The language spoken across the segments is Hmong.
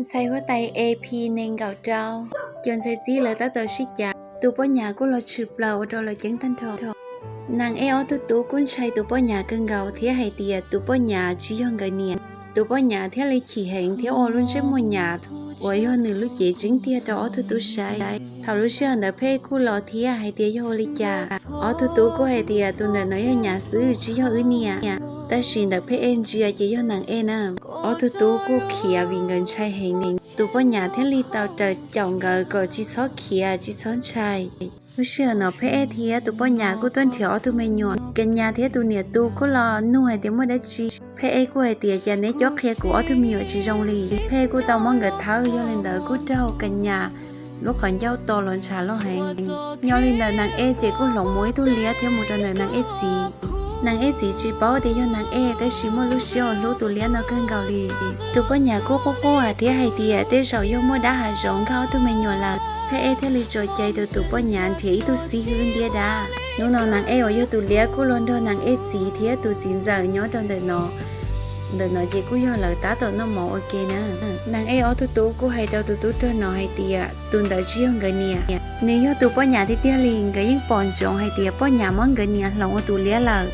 Ntxhais huab tais A P nees nkaum rau. Cov ntxhais txib lawv tab tom sib cav, tus poj nyam kuj los tshwm plaws ua rau lawv ceeb tag nrho. Nas Ej ob tug tub kuj ntshai tus poj nyam kawg nkaus thiab hais tias tus poj nyam tsis yog nkawd niam. Tus poj nyam thiaj li chim heev thiab ua lub ntsej muag nyam uas yog nws lub cev tseeb tiag rau ob tug tub saib. Thaum lub sij hawm ntawd Phej Ej kuj los thiab hais tias yog ua li cas. Ob tug tub kuj hais tias tus ntawm no yog nyam xwb tsis yog wb niam. Tab sis ntawm Phej Ej ntsia ces yog Nas Ej na. Ob tug tub kuj khiav vim nkawd ntshai heev li. Tus poj nyam thiaj li tau raws caum nkawd kom tsis txhob khiav tsis txhob ntshai. Lub sij hawm no Phej Ej thiab tus poj nyam kuj tuaj nrhiav ob tug me nyuam. Kas Nyas thiab tus niam tus kuj los nug hais tias muaj dab tsi. Phej Ej kuj hais tias cas neb cob qhia kuv ob tug me nyuam tsis zoo li. Phej Ej kuj tau muab nkawd thawb, yog li ntawd kuj raug Kas Nyas lub qhov ncauj to los ntshav loj heev. Nyob li ntawd Nas Ej ces kuj hloov mus ib tug liab thiab mus rau ntawm Nas Ej txiv. Nas Ej txiv tsis paub tias yog Nas Ej, tab sis muaj lub siab uas hlub tus liab no kawg nkaus li. Tus poj nyam kuj quaj quaj thiab hais tias tej zaum yog muaj dab hav zoov nkag ob tug me nyuam lawm. Phej Ej thiaj li tso cai rau tus poj nyam nrhiav ib tug xib hwb ntiab dab. Hnub no Nas Ej uas yog tus liab kuj los nrog Nas Ej txiv thiab tus txiv ntxawm nyob rau ntawm no. Ntawm no ces kuj yog lawv tab tom noj mov ua ke na. Nas Ej ob tug tub kuj hais rau tus tub rog no hais tias tus ntawd tsis yog nkawd niam, nws yog tus poj nyam tiag tiag li. Nkawd yeej pom ntsoov hais tias poj nyam muab nkawd niam hloov ua tus liab lawm.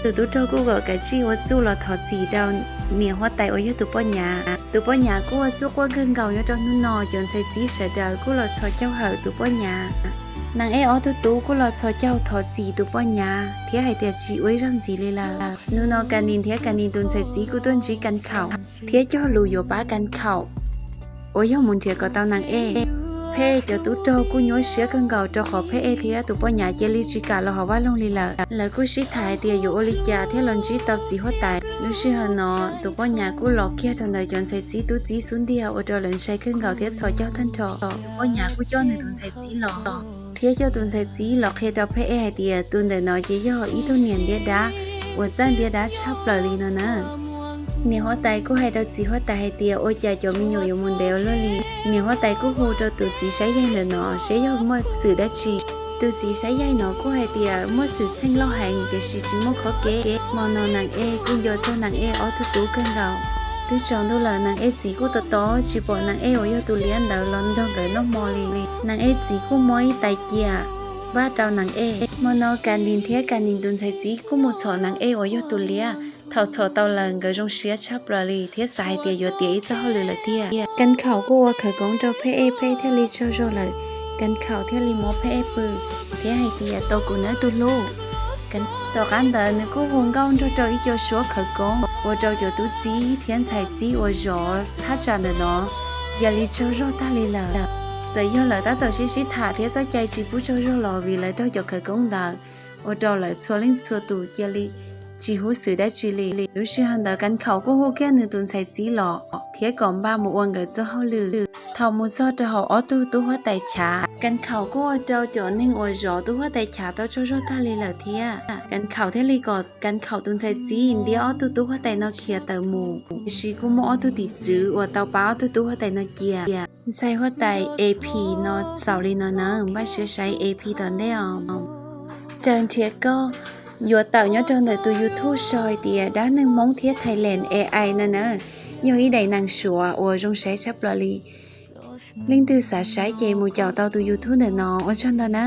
Tus tub rog kuj kom kav tsij ua txuj los thov txim rau niam huab tais uas yog tus poj nyam. Tus poj nyam kuj ua txuj quaj kawg nkaus. Nyob rau hnub no cov ntxhais txib sawv daws kuj los txhos caug hawm tus poj nyam. Nas Ej ob tug tub kuj los txhos caug thov txim tus poj nyam thiab hais tias tsis ua ib zaug ntxiv li lawm. Hnub no Kas Nis thiab Kas Nis tus ntxhais txib kuj tuaj ntsib Kas Khaum thiab cog lus yuav pab Kas Khaum uas yog mus nrhiav kom tau Nas Ej. Phej Ej cov tub rog kuj nyuaj siab kawg nkaus rau qhov Phej Ej thiab tus poj nyam cia li tsis kam los hauv vaj loog li lawm. Lawv kuj sib tham hais tias yuav ua li cas thiaj los ntsib tau txiv huab tais. Lub sij hawm no tus poj nyam kuj los kiag rau ntawm cov ntxhais txib tub txib xub ntiag ua rau lawv ntshai kawg nkaus thiab txhos caug tag nrho. Tus poj nyam kuj coj nws tus ntxhais txib los thiab coj tus ntxhais txib los qhia rau Phej Ej hais tias tus ntawm no ces yog ib tug niam ntiab dab uas txawj ntiab dab tshaj plaws li no na. Niam huab tais kuj hais rau txiv huab tais hais tias ua cas cov me nyuam yuav mus ntev ua luaj li. Niam huab tais kuj hu rau tus txiv saib yaig ntawm no seb yog muaj xwm dab tsi. Tus txiv saib yaig no kuj hais tias muaj xwm txheej loj heev tiam sis tsis muaj qhov kev. Hmo no Nas Ej kuj nco txog Nas Ej ob tug tub kawg nkaus. Twb tsaus ntuj lawm Nas Ej txiv kuj tos tos tsis pom Nas Ej uas yog tus liab ntawd los nrog nkawd noj hmo li. Nas Ej txiv kuj muab ib tais cia npaj rau Nas Ej. Hmo no Kas Nis thiab Kas Nis tus ntxhais txib kuj mus txhom Nas Ej uas yog tus liab. Thaum txhom tau lawm nkawd zoo siab tshaj plaws li thiab xav hais tias yuav tiav ib txoj hauj lwm lawm tiag. Kas Khaum kuj ua khawv koob rau Phej Ej, Phej Ej thiaj li tsaug zog lawm. Kas Khaum thiaj li muab Phej Ej pw thiab hais tias tau kuv nawb tus hlub. Tom qab ntawd nws kuj hu nkauj nrog rau ib co suab khawv koob ua rau cov tub txib thiab ntxhais txib uas zov thaj tsam ntawm no cia li tsaug zog tag li lawm. Txawm yog lawv tab tom sib sib tham thiab txoj cai tsis pub tsaug zog los vim lawv raug cov khawv koob ntawd ua rau lawv txhua leej txhua tus cia li tsis huv xwm dab tsi li. Lub sij hawm ntawd Kas Khaum kuj hu kiag nws tus ntxhais txib los thiab kom npaj mus ua nkawd txoj hauj lwm. Thaum mus txog rau hauv ob tug tub huab tais chav, Kas Khaum kuj ua rau cov neeg uas zov tub huab tais chav tau tsaug zog tag li lawm thiab. Kas Khaum thiaj li kom Kas Khaum tus ntxhais txib ntiab ob tug tub huab tais no khiav tawm mus. Tiam sis kuj muaj ob tug tim tswv uas tau pab ob tug tub huab tais no cia. Ntxhais huab tais A P no xaus li no na, npaj siab saib A P tom ntej os. Raws nrhiav koj yuav tawm nyob rau ntawm tus YouTube sau hais tias dab neeg Hmoob thiab Thailand A I no na, yog ib daim neeg Suav uas zoo saib tshaj plaws li. Leej twg xav saib ces mus caum tau tus YouTube ntawm no, ua tsaug ntau na.